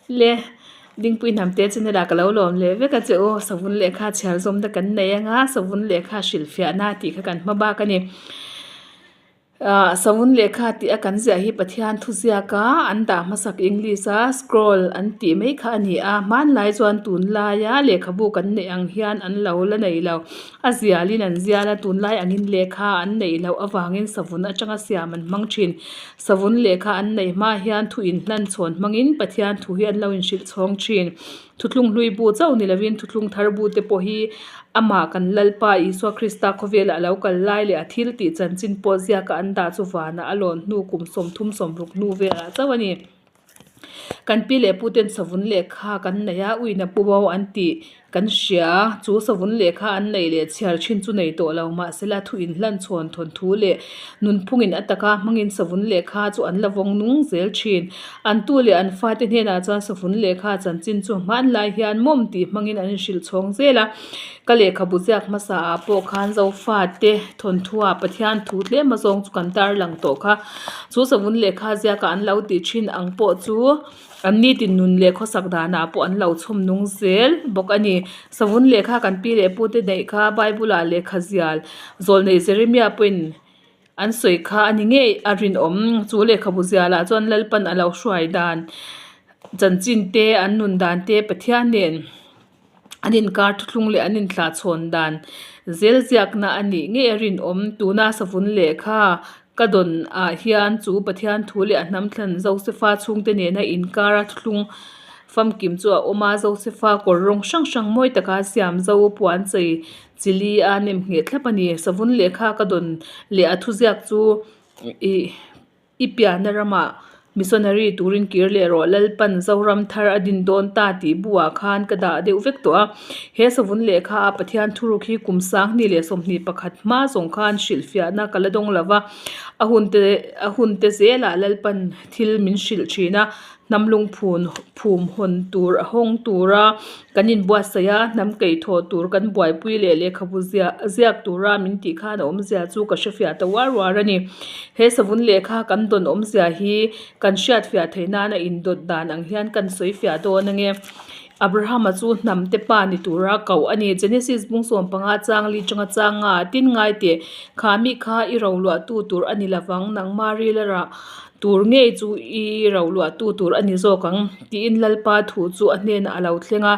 Le Dingpui Hnamte channel ah ka lo lawm leh vek a che u savun lehkha chhiar zawmna kan nei anga savun lehkha hrilhfiahna tih kha kan hma bak a ni. Ahh savun lehkha tih a kan ziah hi Pathian thu ziak a an dah hmasak English a scroll an tih mai kha a ni a hmanlai chuan tunlaia lehkhabu kan neih ang hian an lo la nei lo a zialin an zial a tunlai angin lehkha an neih loh avangin savun atanga siam an hmang thin. Savun lehkha an neih hma hian thu inhlan chhawn hmangin Pathian thu hi an lo inhrilh chhawng thin. Thuthlung hlui bu chauh ni lovin thuthlung thar bu te pawh hi amah kan Lalpa Isua Krista khawvelah a lo kal lai leh a thil tih chanchin pawh ziaka an dah chu vanah a lawn hnu kum 30 60 hnu velah chauh a ni. Kan pi leh pu ten savun lehkha kan nei a, uina pu bo an tih kan hria. Chu savun lehkha an neih leh chhiar thin chu nei tawh lo mahsela thu inhlan chhawn thawn thu leh nunphungin a taka hmangin savun lehkha chu an la vawng nung zel thin. An tu leh an fate hnenah chuan savun lehkha chanchin chu hmanlai hian mawm tih hmangin an inhrilh chhawng zel a. Ka lehkhabu ziak hmasa ah pawh khan Zofate thawnthu ah Pathian thu tlem a zawng chu kan tarlang tawh kha. Chu savun lehkha ziaka an lo tih thin ang pawh chu an nitin nun leh khawsak danah pawh an lo chhawm nung zel bawk a ni. Savun lehkha kan pi leh pu te neih kha Bible ah lehkha zial zawlnei Jeremiah pawhin an sawi kha a ni ngei a rinawm. Chu lehkhabu zialah chuan Lalpan a lo hruai dan chanchin te an nun dan te Pathian nen. An inkar thuthlung leh an inthlahchhawn dan zel ziakna a nih ngei a rinawm. Tuna savun lehkha ka dawn ah hian chu Pathian thu leh a hnam thlan Josefa chhungte nena inkara thuthlung famkim chu a awm a. Josefa kawr rawng hrang hrang mawi taka siam zo puan chei chili a nem ngheh thlap a ni. Savun lehkha ka dawn leh a thuziak chu ih. I pianna ramah missionary turin kir leh rawh, Lalpan Zoram thar a din dawn ta tih buah khan ka dah deuh vek tawh a. He savun lehkha a Pathian thuruk hi kum 2021 hma zawng khan hrilhfiahna ka la dawng lo va, a hunte a hunte zelah Lalpan thil min hrilh thin a. Hnam lungphun phum hawn tur a hawng tura kan inbuatsaih a, hnam keithawh tur kan buaipui leh lehkhabu ziah ziak tura min tih khan a awmzia chu ka hrefiah ta uar uar a ni. He savun lehkha kan dawn awmzia hi kan hriatfiah theih nana indawt dan ang hian kan sawifiah dawn ange. Abrahama chu hnam te pa ni tura koh a ni. Genesis bung 15 chang li tanga chang nga tin ngai teh, Kha mi kha i roluahtu tur a ni lovang, nangma rila rah Tur ngei chu i roluahtu tur a ni zawk ang, tiin Lalpa thu chu a hnenah a lo thleng a.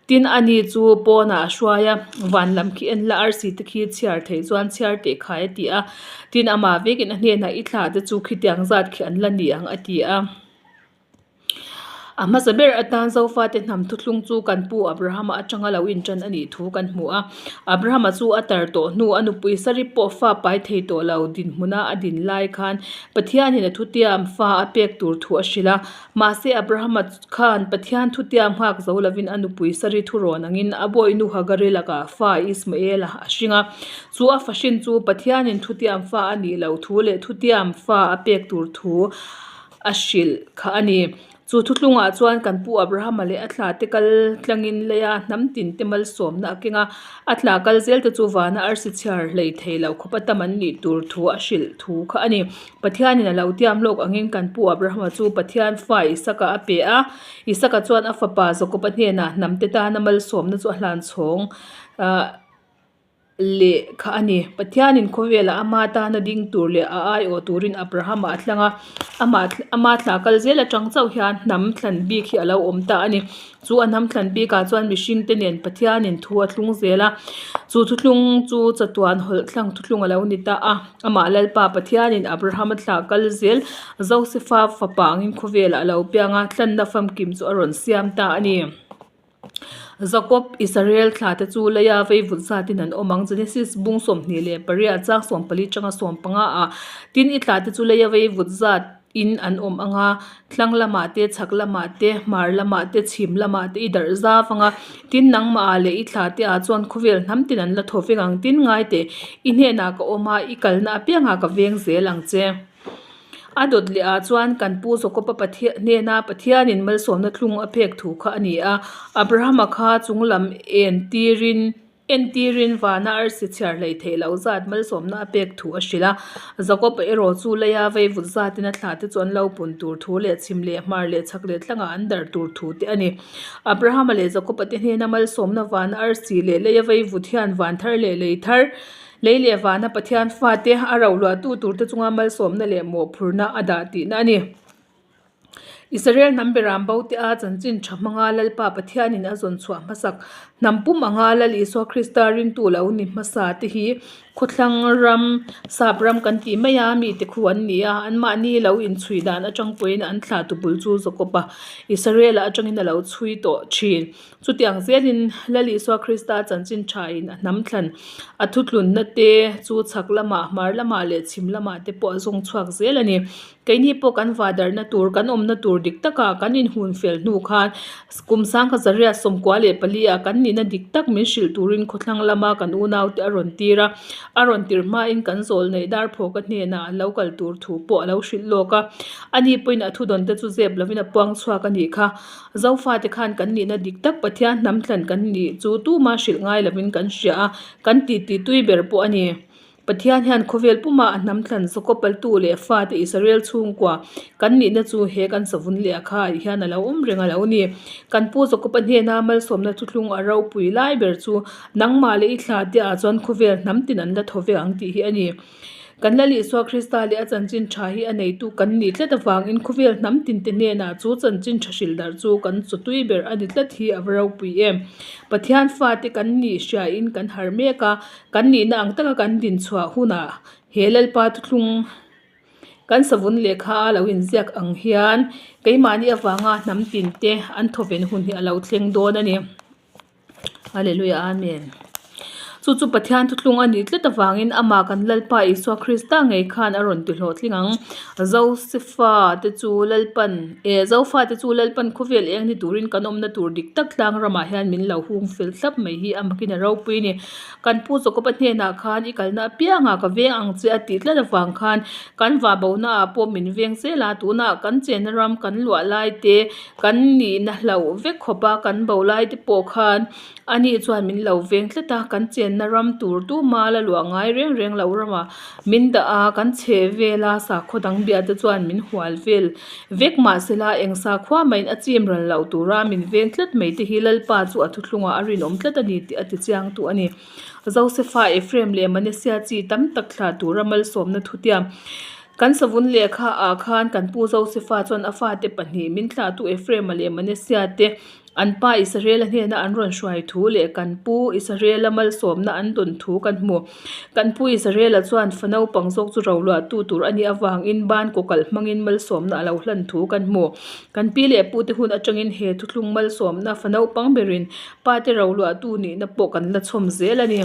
Tin, ani chu pawnah a hruai a, van lam khi en la, arsi te khi chhiar theih chuan chhiar teh khai a ti a. Tin, amah vekin a hnenah i thla te chu khitiang zat khi an la ni ang a ti a. A hmasa ber atan Zofate hnam thuthlung chu kan pu Abrahama atanga lo intan a nih thu kan hmu a. Abrahama chu a tar tawh hnu, a nupui Sari pawh fa pai thei tawh lo dinhmuna a din lai khan Pathianin a thutiam fa a pek tur thu a hrilh a. Mahse Abrahama khan Pathian thutiam nghak zo lovin a nupui Sari thurawn angin a bawihnu Hagari lakah fa Ismaela a hring a. Chu a fa hrin chu Pathianin thutiam fa a nih loh thu leh thutiam fa a pek tur thu a hrilh kha a ni. Chu thuthlungah chuan kan pu Abrahama leh a thla te kal tlangin leia hnam tin te malsawmna a keng a, a thla kal zel te chu vana arsi chhiar hlei thei loh khawpa tam an nih tur thu a hrilh thu kha a ni. Pathianin a lo tiam lawk angin kan pu Abrahama chu Pathian fa Isaka a pe a, Isaka chuan a fapa Jakoba hnenah hnam te tana malsawmna chu a hlan chhawng ah. Lehkha a ni. Pathianin khawvelah ama tana ding tur leh a aiawh turin Abrahama a thlang a, amah ama thla kal zel atang chauh hian hnam thlan bik hi a lo awm ta a ni. Chu a hnam thlan bikah chuan mihringte nen Pathianin thu a thlung zel a, chu thuthlung chu chatuan hawlh thlang thuthlung a lo ni ta a. Amah Lalpa Pathianin Abrahama thla kal zel Josefa fapa angin khawvelah a lo piang a, thlanna famkim chu a rawn siam ta a ni. Jakob, Israel thla te chu leia veivut zatin an awm ang. Genesis bung 28 chang 14 tanga 15 ah tin i thla te chu leia veivut zat in an awm ang a, thlang lamah te, chhak lamah te, hmar lamah te, chhim lamah te i darh zau ang a, tin nangmah ah leh i thla te ah chuan khawvel hnam tin an la thaw vek ang. Tin ngai teh, i hnenah ka awm a, i kalna apiangah ka veng zel ang che. A dawt leh ah chuan kan pu Jakob-a Pathian hnena Pathianin malsawmna thlung a pek thu kha a ni a. Abrahama kha chung lam en tirin. Entirin vana arsi chhiar hleih theih loh zat malsawmna a pek thu a hrilh a. Jakob-a erawh chu leia veivut zatin a thlah te chu an lo pun tur thu leh chhim leh hmar leh chhak leh thlangah an darh tur thu te a ni. Abrahama leh Jakob-a te hnena malsawmna vana arsi leh leia veivut hian van thar leh lei thar, lei leh vana Pathian fate a rohluahtu tur te chunga malsawmna leh mawhphurhna a dah tihna a ni. Israel hnam beram bo te a chanchin tha hmanga Lalpa Pathianin a zawn chhuah hmasak hnam pum anga Lal Isua Krista ringtu lo ni hmasa te hi khawthlang ram, sap ram kan tih mai a, mite khu an ni a, anmahni lo inchhui dan atang pawhin an thlah tu bul chu Jakob-a Israel-a atangin a lo chhui tawh thin. Chutiang zelin Lal Isua Krista chanchin thain a hnam thlan a thutlunna te chu chhak lamah, hmar lamah leh chhim lamah te pawh a zawng chhuak zel a ni. Keini pawh kan vadarhna tur, kan awmna tur dik takah kan inhun fel hnu khan kum sangkhat zariat 94 ah kan nihna dik tak min hrilh turin khawthlang lama kan unaute a rawn tir a. A rawn tir hmain kan zawl neih darphawka hnenah an lo kal tur thu pawh a lo hrilh lawk a. Ani pawhin a thudawn te chu zep lovin a puang chhuak a nih kha. Zofate khan kan nihna dik tak Pathian hnam thlan kan nih chu tuma hrilh ngai lovin kan hria a, kan titi tui ber pawh a ni. Pathian hian khawvel pumah a hnam thlan Jakob paltu leh fate Israel chhungkua kan nihna chu he kan savun leh a kha ah hian a lo awm reng a lo ni. Kan pu Jakob-a hnena malsawmna thuthlung a ropui lai ber chu nangmah leh i thla te ah chuan khawvel hnam tin an la thaw ve ang tih hi a ni. Kan Lal Isua Krista leh a chanchin tha hi a neitu kan nih tlat avangin khawvel hnam tin te hnenah chu chanchin tha hrilh darh chu kan chawtui ber a ni tlat hi a va ropui em. Pathian fate kan nih hriain kan harh mek a, Kan nihna ang taka kan dinchhuah hunah he Lalpa thuthlung kan savun lehkha a lo inziak ang hian keimahni avanga hnam tinte an thawven hun hi a lo thleng dawn a ni. Hallelujah Amen. Chu chu Pathian thuthlung a nih tlat avangin amah kan Lalpa Isua Krista ngei khan a rawn ti hlawhtling ang. Zosefa te chu Lalpan eh Zofa te chu Lalpan khawvel eng ni turin kan awmna tur dik tak tlang ramah hian min lo hung fel thlap mai hi a makin a ropui a ni. Kan pu Jakob-a hnenah khan i kalna apiangah ka veng ang che a tih tlat avang khan kan vahbonaah pawh min veng zel a, tunah kan chenna ram kan luah lai te, kan nihna hlauh vek khawp a, kan bo lai te pawh khan ani chuan min lo veng tlat a, kan chenna ram tur tuma la luah ngai reng reng loh ramah min dah a, kan chheh vel a, sakhaw dang biah te chuan min hual vel vek mahsela eng sakhua mahin a chim ral loh tura min veng tlat mai te hi Lalpa chu a thuthlungah a rinawm tlat a ni tih a ti chiang tu a ni. Josefa, Ephraim leh Manasseh chi tam tak thlah tura malsawmna thutiam kan savun lehkha ah khan kan pu Josefa chuan a fate pahnih min thlahtu Ephraim-a leh Manasseh te An pa Israela hnena an rawn hruai thu leh kan pu Israela malsawmna an dawn thu kan hmu. Kan pu Israela chuan fa naupang zawk chu roluahtu tur a nih avangin ban kawkalh hmangin malsawmna a lo hlan thu kan hmu. Kan pi leh pute hun atangin he thuthlung malsawmna fa naupang berin pate roluahtu nihna pawh kan la chhawm zel a ni.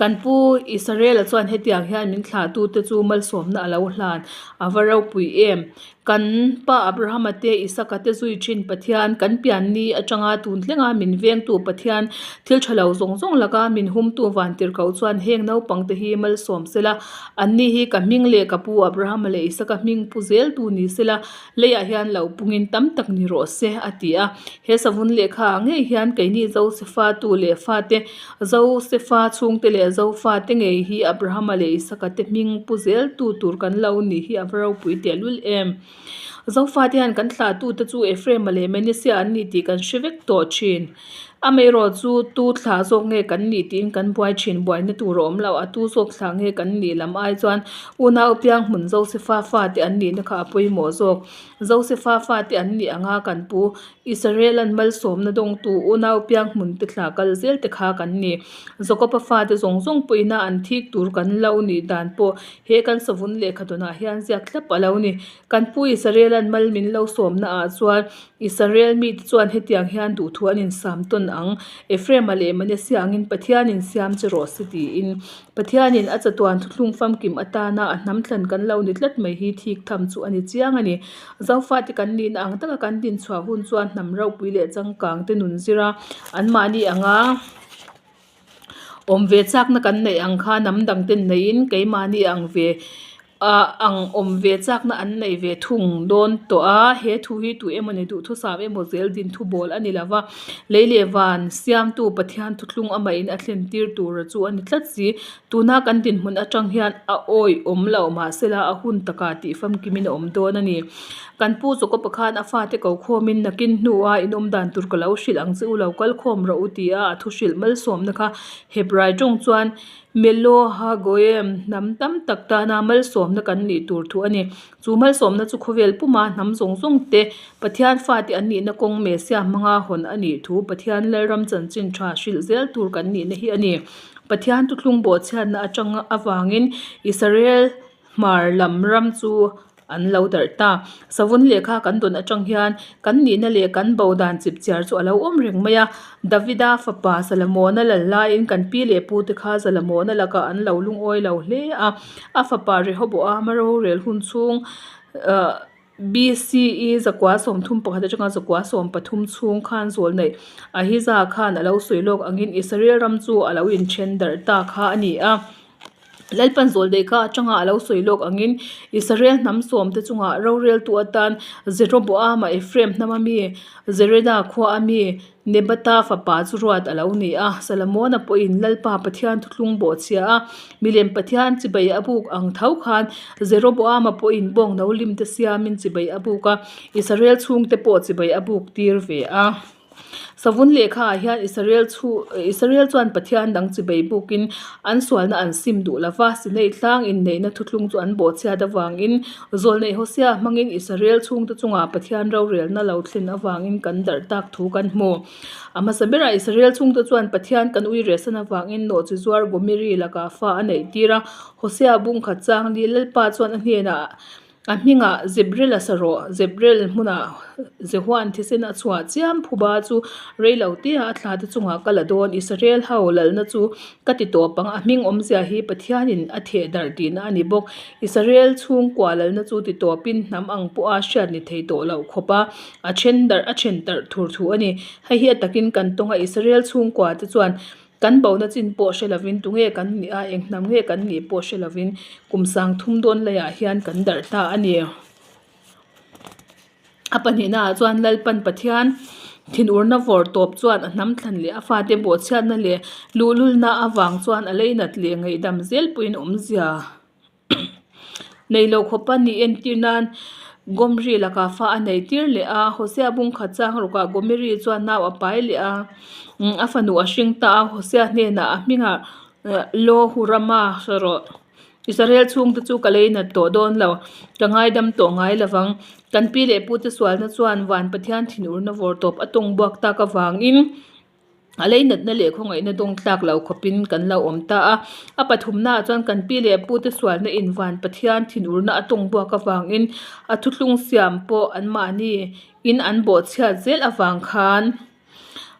Kan pu Israela chuan hetiang hian min thlahtute chu malsawmna a lo hlan a va ropui em. Kan pa Abrahama te Isaka te zui thin Pathian, kan pianni atanga tun thlenga min vengtu Pathian, thil tha lo zawng zawng laka min humtu vantirhkoh chuan heng naupangte hi malsawm sela, anni hi ka hming leh ka pu Abrahama leh Isaka hming pu zeltu ni sela, leiah hian lo pungin tam tak ni rawh se, a ti a. He savun lehkha ah ngei hian keini Josefa tu leh fate Josefa chhungte leh Zofate ngei hi Abrahama leh Isaka te hming pu zel tu tur kan lo nih hi a va ropui tehlul em. Zofate hian kan thlahtute chu Ephraim-a leh Manasseh an ni tih kan hre vek tawh thin. Amaherawh chu tu thlah zawk nge kan nih tiin kan buai thin buaina tur a awm lo a, tu zawk thlah nge kan nih lam ai chuan unau piang hmun Josefa fate an nihna kha a pawimawh zawk. Josefa fate an nih anga kan pu Israel-a'n malsawmna dawngtu unau piang hmun te thla kal zel te kha kan ni. Jakob-a fate zawng zawng pawhin a an thik tur kan lo nih dan pawh he kan savun lehkha dawnah hian ziak thlap a lo ni. Kan pu Israel-a'n mal min lo sawmna ah chuan Israel mite chuan hetiang hian duhthu an insam tawn ang, Ephraim-a leh Manasseh angin Pathianin siam che rawh se tiin. Pathianin a chatuan thuthlung famkim atana a hnam thlan kan lo ni tlat mai hi thik tham chu a ni chiang a ni. Zofate kan nihna ang taka kan dinchhuah hun chuan hnam ropui leh changkang te nun zir a, anmahni anga awm ve chakna kan neih ang kha hnam dang ten neiin keimahni ang ve. Ah ang awm ve chakna an nei ve thung dawn tawh a, he thu hi tu emawni duhthusam emaw zel din thu bawl a ni lo va, lei leh van siamtu Pathian thuthlung amahin a thlen tir tura chu a ni tlat si. Tuna kan dinhmun atang hian a awihawm loh mahsela a hun takah tih famkimin a awm dawn a ni. Kan pu Jakob-a khan a fate ko khawmin nakin hnua inawm dan tur ka lo hrilh ang che u lo kal khawm rawh u tia a thu hrilh malsawmna kha Hebrai tawng chuan Meloha Goem, hnam tam tak tana malsawmna kan nih tur thu a ni. Chu malsawmna chu khawvel puma hnam zawng zawng te Pathian fate an nihna kawng Messiah hmanga hawn a nih thu Pathian Lalram chanchin tha hrilh zel tur kan nihna hi a ni. Pathian thuthlung bawhchhiatna atang avangin Israel Hmar lam ram chu an lo darh ta. Savun lehkha kan dawn atang hian kan nihna leh kan bo dan chip chiar chu a lo awm reng mai a. Davida fapa Salamona lal laiin kan pi leh pu te kha Salamona lakah an lo lungawi lo hle a. A fapa Rehoboama rorel hun chhung ahh BCE 31 atanga 13 chhung khan zawlneih Ahija khan a lo sawi lawk angin Israel ram chu a lo inthen darh ta kha a ni a. Lalpan zawlneih kha atanga a lo sawi lawk angin Israel hnam sawmte chungah roreltu atan Jeroboama Ephraim hnama mi Zereda khua a mi Nebata fapa chu ruat a lo ni a, Salamona pawhin Lalpa Pathian thuthlung bawhchhia a, milem Pathian chibai a buk ang tho khan Jeroboama pawhin bawng no lim te siamin chibai a buk a, Israel chhungte pawh chibai a buk tir ve a. Savun lehkha ah hian Israel chhu Israel chuan Pathian dang chibai bukin an sualna an sim duh lo va, Sinai tlang inneihna thuthlung chu an bawhchhiat avangin Zawlneih Hosea hmangin Israel chhungte chungah Pathian rorelna lo thlen avangin kan darh tak thu kan hmu. A hmasa berah Israel chhungte chuan Pathian kan ui rehsan avangin nawhchi zuar Gomeri lakah fa a neih tir a. Hosea bung khat chang ni Lalpa chuan a hnenah a hmingah Zebrel a sa rawh. Zebrel hmunah Jehoan thisen a chhuah chiam phuba chu reilo tea a thlate chungah ka la dawn. Israel ho lalna chu Ka ti tawp ang, a hming awmzia hi Pathianin a theh darh tihna a ni bawk. Israel chhungkua lalna chu ti tawpin hnam ang pawha hriat ni thei tawh loh khawp a, a then darh a then tarh thur thu a ni. Hei hi a takin kan tawng a, Israel chhungkua te chuan kan bona chin pawh hre lovin tunge kan nih a, eng hnam nge kan nih pawh hre lovin kum 30 dawn laiah hian kan darh ta a ni. A pahnihnaah chuan Lalpan Pathian thinurna vawr tawp chuan a hnam thlan leh a fate bawhchhiatna leh luhlulna avang chuan a leinat leh ngaihdam zel pawhin awmzia nei lo khawp a ni. Entir nan Gomri lakah fa a nei tir leh a, Hosea bung khat chang rukah Gomeri chuan nau a pai leh a, a fanu a hring ta a, Hosea hnenah a hmingah Lo-hurama hre rawh. Israel chhungte chu ka lei nat tawh dawn lo, ka ngaidam tawh ngai lo vang. Kan pi leh pute sualna chuan van Pathian thinurna vawr tawp a tawng buak tak avangin a lei natna leh khawngaihna dawng tlak lo khawpin kan lo awm ta a. A pathumnaah chuan kan pi leh pute sualna in van Pathian thinurna a tawng buak avangin a thuthlung siam pawh anmahni in an bawhchhiat zel avang khan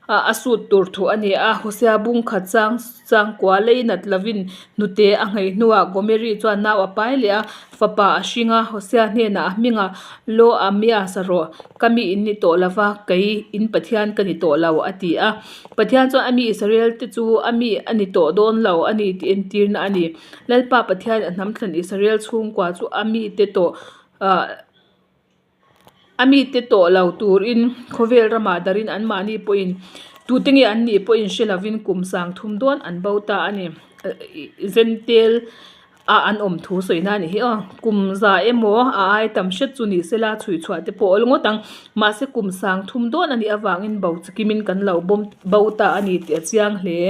a sut tur thu a ni a, Hosea bung khat chang changkua lei nat lovin hnute a ngheih hnuah Gomeri chuan nau a pai leh a, fapa a hring a, Hosea hnenah a hmingah Lo Amia sa rawh, ka mi in ni tawh lova, kei in Pathian ka ni tawh lo a ti a. Pathian chuan a mi Israel te chu a mi a ni tawh dawn lo a ni tih entirna a ni. Lalpa Pathian a hnamthlan Israel chhungkua chu a mite tawh ah A mite tawh lo turin khawvel ramah darin anmahni pawhin tute nge an nih pawhin hre lovin kum 30 dawn an bo ta a ni. Zentel a an awm thu sawina a nih hi aw. Kum za emaw a ai tam hret chu ni sela chhui chhuah te pawh awl ngawt ang. Mahse kum 30 dawn a nih avangin bo chikimin kan lo bawm bo ta a ni tih a chiang hle.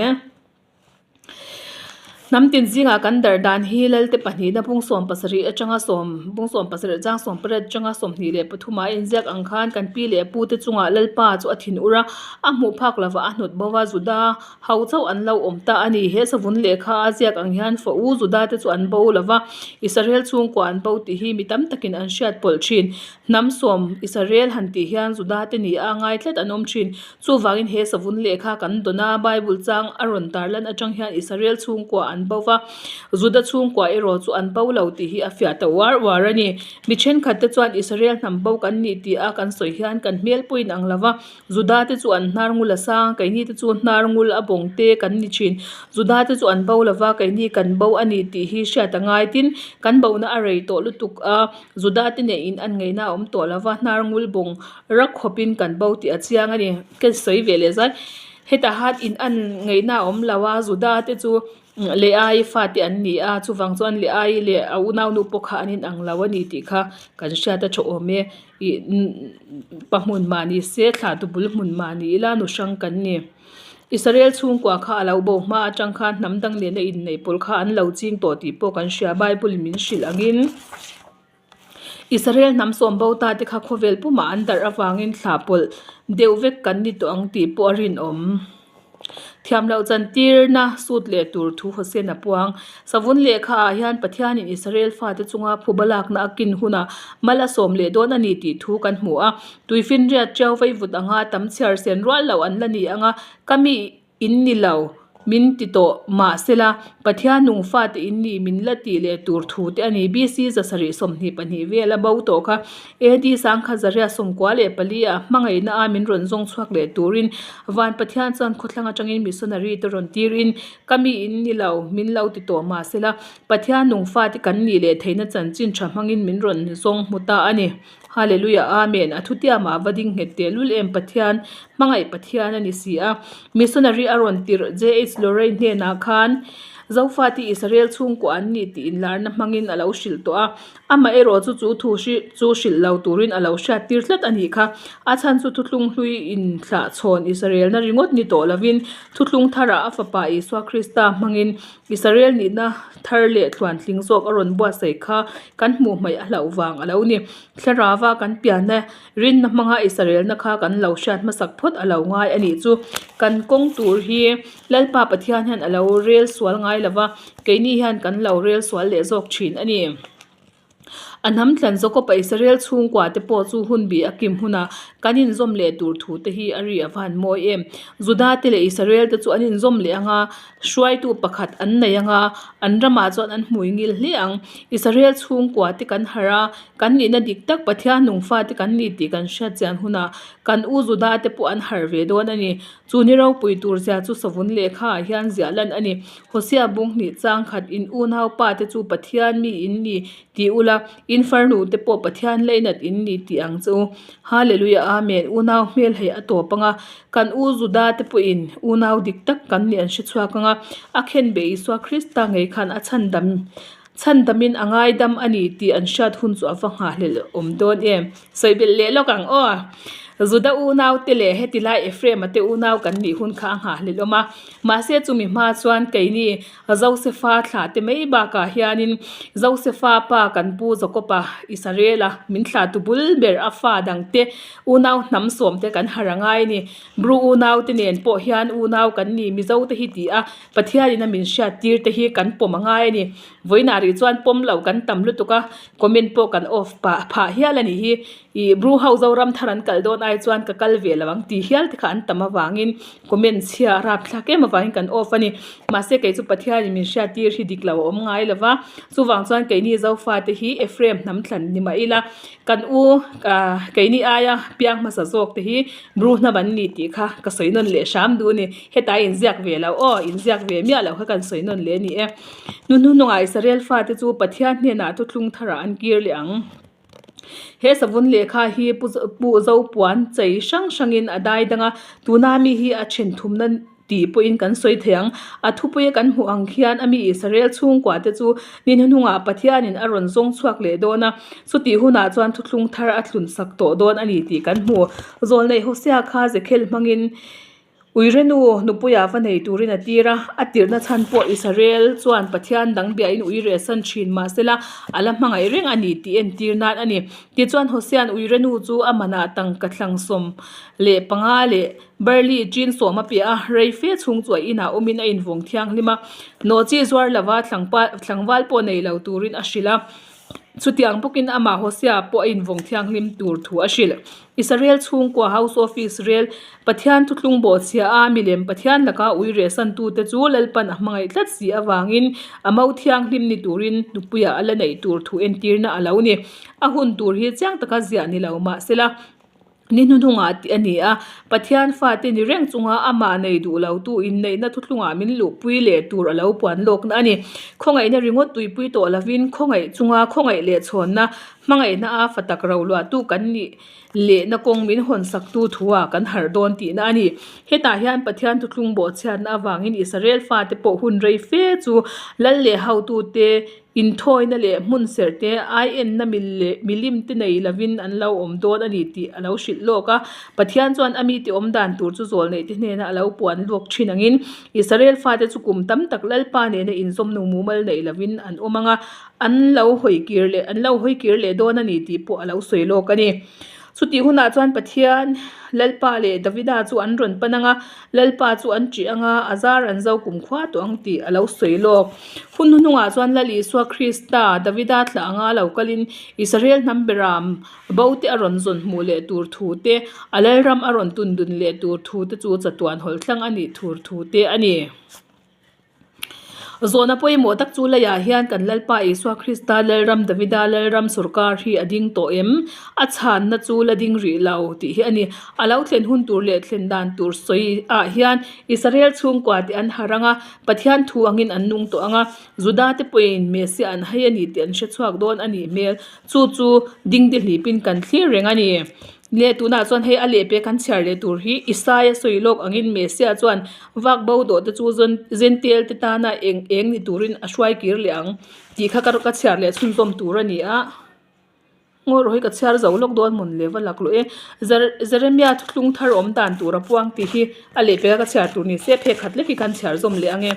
Hnam tin zingah kan darh dan hi Lalte pahnihna bung 17 atanga sawm bung 17 chang 18 atanga 23 ah inziak ang khan kan pi leh pu te chungah Lalpa chu a thin ur a, a hmuh phak lova a hnawt bo a, Juda ho chauh an lo awm ta a ni. He savun lehkha a ziak ang hian fa u Juda te chu an bo lova, Israel chhungkua an bo tih hi mi tam takin an hriat pawlh thin. Hnam sawm Israel han tih hian Juda te ni a ngai tlat an awm thin. Chuvangin he savun lehkha kan dawn a, Bible chang a rawn tarlan atang hian Israel chhungkua an. an bo va, Juda chhungkua erawh chu an bo lo tih hi a fiah ta uar uar a ni. Mi thenkhat te chuan Israel hnam bo kan nih tih a kan sawi hian kan hmel pawh inang lo va, Juda te chu an hnar ngul a sang, keini te chu hnar ngul a bawng te kan ni thin. Juda te chu an bo lo va, keini kan bo a ni tih hi hriat a ngai. Tin, kan bona a rei tawh lutuk a, Juda te nen in an ngeihna a awm tawh lo va, hnar ngul bawng rak khawpin kan bo tih a chiang a ni. Ka sawi ve leh zai, hetah han in an ngeihna a awm lo a, Juda te chu Leai fate an ni a, chuvang chuan Leai leh a unaunu pawh kha an inang lo a ni tih kha kan hriat a tha awm e. Ih pa hmun mah ni se thla tu bul hmun mah ni ila nu hrang kan ni. Israel chhungkua kha a lo bo hma atang khan hnam dang nena inneih pawlh kha an lo ching tawh tih pawh kan hria Bible in min hrilh angin. Israel hnam sawm bo ta te kha khawvel pumah an darh avangin thla pawlh deuh vek kan ni tawh ang tih pawh a rinawm. Thiam loh chantirna sut leh tur thu Hosea a puang. Savun lehkha ah hian Pathianin Israel fate chunga phuba lakna a kin hunah mal a sawm leh dawn a ni tih thu kan hmu a. Tuifinriat ṭiau vaivut anga tam chhiar sen rual loh an la ni anga ka mi In ni lo, min ti tawh. Mahsela, Pathian nung fate in ni min la tih leh tur thu te a ni. BC 722 vela bo tawh kha AD 1914 ah hmangaihna a min rawn zawng chhuak leh turin Van Pathian chuan khawthlang atangin missionary te rawn tirin ka mi in ni lo, min lo ti tawh. Mahsela, Pathian nung fate kan nih leh theihna chanchin tha hmangin min rawn zawng hmu ta a ni. Hallelujah Amen a thutiamah va ding nghet teh lul em Pathian hmangaih Pathian a ni si a Missionary a rawn tirh JH Lorraine hnenah khan Zofate Israel chhungkua an ni tih inlarna hmangin a lo hrilh tawh a amaherawh chu chu thu chu hrilh lo turin a lo hriat tir tlat a nih kha a chhan chu thuthlung hlui inthlah chhawn Israelna ringawt ni tawh lovin thuthlung tharah a fapa Isua Krista hmangin Israel nihna thar leh thluantling zawk a rawn buatsaih kha kan hmuh hmaih a hlauh vang a lo ni. Thlarava kan pianna rinna hmanga Israelna kha kan lo hriat hmasak phawt a lo ngai a nih chu. Kan kawng tur hi Lalpa Pathian hian a lo rel sual ngai lova, keini hian kan lo rel sual leh zawk thin a ni. A hnam thlan Jakob-a Israel chhungkua te pawh chu hun bi a kim hunah kan inzawm leh tur thu te hi a ri a van mawi em. Juda te leh Israel te chu an inzawm leh ang a, hruaitu pakhat an nei ang a, an ramah chuan an hmui ngil hle ang. Israel chhungkua te kan harh a, kan nihna dik tak Pathian nung fate kan ni tih kan hriat chian hunah kan u Juda te pawh an harh ve dawn a ni. Chu ni ropui tur zia chu savun lehkha ah hian ziah lan a ni. Hosea bung hnih chang khat in unau pa te chu Pathian mi in ni tih ula, in farnu te pawh Pathian leinat in ni tih ang che u. Hallelujah Amen Unau hmel hei a tawp anga, kan u Juda te pawhin unau dik tak kan nih an hre chhuak anga, a khenbeh Isua Krista ngei khan a chhandam chhandamin a ngaidam a ni tih an hriat hun chu a va nghahhlelh awm dawn em. Sawi belh leh lawk ang aw. Juda unau te leh heti lai Ephraim-a te unau kan nih hun kha a nghahhlelh awm a. Mahse chumi hma chuan keini Josefa thlah te mai bakah hianin Josefa pa kan pu Jakob-a Israel-a min thlah tu bul ber a fa dang te unau hnam sawm te kan harh a ngai a ni. Bru unau te nen pawh hian unau kan ni Mizo te hi ti a Pathianin a min hriat tir te hi kan pawm a ngai a ni. Vawiinah rih chuan pawm loh kan tam lutuk a, comment pawh kan off pah phah hial a nih hi. Ih Bru ho Zoram thar an kal dawn ai chuan ka kal ve lo ang tih hial te kha an tam avangin comment chhia a rap thlak em avangin kan off a ni. Mahse kei chu Pathianin min hriat tir hi dik lo a awm ngai lo va, chuvang chuan keini Zofate hi Ephraim hnam thlan ni mah ila kan u keini aia piang hmasa zawk te hi Bru hnam an ni tih kha ka sawi nawn leh hram duh a ni. Hetah inziak ve lo aw, inziak ve miah loh kha kan sawi nawn leh a ni e. Nu hnuhnungah Israel fate chu Pathian hnenah thuthlung tharah an kir leh ang. He savun lehkha hi pu Zopuan chei hrang hrangin a dai dang a, tuna mi hi a then thumna tih pawhin kan sawi thei ang. A thupuia kan hmuh ang khian a mi Israel chhungkua te chu ni hnuhnungah Pathianin a rawn zawng chhuak leh dawn a, chutih hunah chuan thuthlung thar a thlun sak tawh dawn a ni tih kan hmu. Zawlneih Hosea kha Zekhel hmangin Uirenu nupuia va nei turin a tir a, a tirhna chhan pawh Israel chuan Pathian dang biahin uire san thin mahsela a la hmangaih reng a ni tih entir nan a ni. Tichuan Hosea'n Uirenu chu a manah tangka 75 leh barley chin sawm a piah a, rei fe chhung chu a inah awmin a invawng thianghlim a, nawhchi zuar lova tlangval pawh nei lo turin a hrilh a. Chutiang bawkin amah Hosea pawh a invawng thianghlim tur thu a hrilh. Israel chhungkua, House of Israel, Pathian thuthlung bawhchhia a milem Pathian laka ui rehsantute chu Lalpan a hmangaih tlat si avangin a mo thianghlim ni turin nupuiah a la neih tur thu entirna a lo ni. A hun tur hi chiang taka ziah ni lo mahsela ni hnuhnungah tih a ni a, Pathian fate ni reng chunga amah nei duh lotu inneihna thuthlungah min luhpui leh tur a lo puan lawkna a ni. Khawngaihna ringawt tuipui tawh lovin khawngaih chunga khawngaih leh chhawnna hmangaihna a fa tak ro luahtu kan nih lehna kawng min hawnsaktu thuah kan harh dawn tihna a ni. Hetah hian Pathian thuthlung bawhchhiatna avangin Israel fate pawh hun rei fe chu lal leh hotute Inthawina leh hmun serh te ai enna mil leh milim te nei lovin an lo awm dawn a ni tih a lo hrilh lawk a. Pathian chuan a mite awm dan tur chu zawlneih te hnena a lo puan lawk thin angin Israel fate chu kum tam tak Lalpa nena inzawmnu mumal nei lovin an awm ang a, an lo hawi kir leh an lo hawi kir leh dawn a ni tih pawh a lo sawi lawk a ni. Chutih hunah chuan Pathian, Lalpa leh Davida chu an rawn pan ang a, Lalpa chu an ṭih ang a, a zar an zo kumkhua tawh ang tih a lo sawi lawk. Hun hnuhnungah chuan Lal Isua Krista, Davida thlah anga lo kalin Israel hnam beram bo te a rawn zawn hmuh leh tur thu te, a Lalram a rawn tun dun leh tur thu te chu chatuan hawlh thlang a nih thur thu te a ni. Zawhna pawimawh tak chu leiah hian kan Lalpa Isua Krista Lalram Davida Lalram sawrkar hi a ding tawh em? A chhanna chu la ding rih lo tih hi a ni. A lo thlen hun tur leh thlen dan tur sawi ah hian Israel chhungkua te an harh ang a, Pathian thu angin an nung tawh ang a, Juda te pawhin Messiah an hai a ni tih an hre chhuak dawn a nih hmel. Chu chu dingdi hlipin kan thlir reng a ni. Leh tunah chuan hei a lehpek kan chhiar leh tur hi Isaia sawi lawk angin Messiah chuan vak bo dawh te chu Zentel te tana eng eng ni turin a hruai kir leh ang tih kha ka chhiar leh chhunzawm tur a ni a. Ngaw rawh hi ka chhiar zo lawk dawn mawn le va lak luh e. Jeremia thuthlung thar awm dan tur a puang tih hi a lehpek a ka chhiar tur ni se phek khat lek hi kan chhiar zawm leh ang e.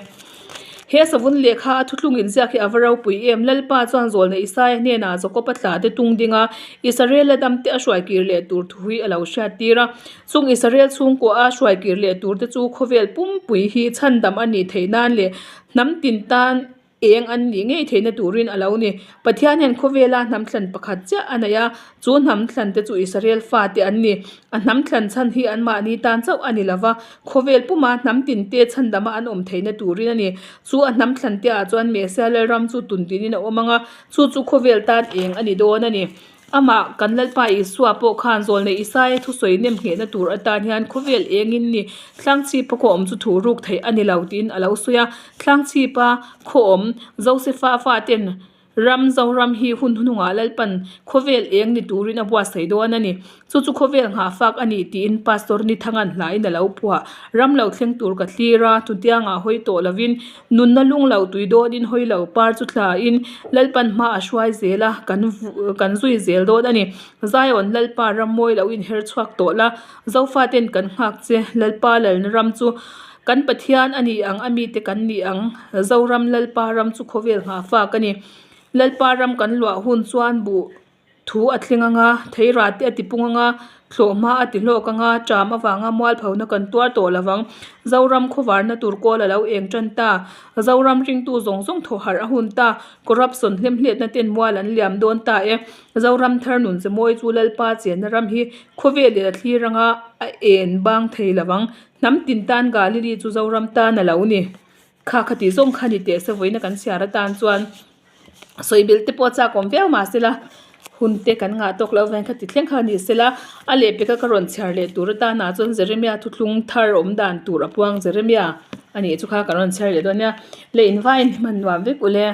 He savun lehkha a thuthlung inziak hi a va ropui em? Lalpa chuan zawlna Isaia hnenah Jakob-a tla te tung ding a, Israel-a dam te a hruai kir leh tur thu hi a lo hriat tir a. Chung Israel chhungkua a hruai kir leh tur te chu khawvel pumpui hi chhandam a nih theih nan leh hnam tin tan eng an nih ngei theihna turin a lo ni. Pathian hian khawvela hnam thlan pakhat chiah a nei a, chu hnam thlan te chu Israel fate an ni. A hnam thlan chhan hi anmahni tan chauh a ni lo va, khawvel puma hnam tinte chhandama an awm theihna turin a ni. Chu a hnam thlan te ah chuan Messiah Lalram chu tuntinin a awm ang a, chu chu khawvel tan eng a ni dawn a ni. Amah kan Lalpa Isua pawh khan zawlnei Isaia thusawi nem nghehna tur atan hian khawvel engin ni Thlangchhipa khaw awm chu thu ruk theih a ni lo tiin a lo sawi a. Thlangchhipa khaw awm Josefa faten Ram Zoram hi hun hnungah Lalpan khawvel eng ni turin a buatsaih dawn a ni. Chu chu khawvel nghahfak a ni tiin Pastor Nithangan hlain a lo phuah. Ram lo thleng tur ka thlir a, chutiangah hawi tawh lovin nunna lung lo tui dawnin hawi lo par chu thlain Lalpan hma a hruai zel a, kan kan zui zel dawn a ni. Zion Lalpa ram mawi lo inher chhuak tawh la, Zofaten kan nghak che, Lalpa lalna ram chu kan Pathian a ni ang, a mite kan ni ang, Zoram Lalpa ram chu khawvel nghahfak a ni. Lalpa ram kan luah hun chuan buh thu a thleng ang a, theira te a tipung ang a, thlawhhma a ti hlawk ang a, ṭam avanga mualphona kan tuar tawh lo vang. Zoram khawvarna tur kawl a lo eng ṭan ta. Zoram ringtu zawng zawng thaw harh a hun ta. Corruption hlemhletna ten mual an liam dawn ta e. Zoram thar nun che mawi chu Lalpa chenna ram hi khawvel leh a thlir anga a en bang thei lo vang. Hnam tin tan Galili chu Zoram tan a lo ni. Kha kha tih zawng kha ni teh se vawiina kan chhiar atan chuan sawi belh te pawh a chak awm viau mah sela hun te kan ngah tawk loh avangin kha ti thleng kha ni sela a lehpeka ka rawn chhiar leh tur atanah chuan Jeremia thuthlung thar awm dan tur a puang Jeremia a nih chu kha ka rawn chhiar leh dawn nia le invaiin hman nuam vek ule.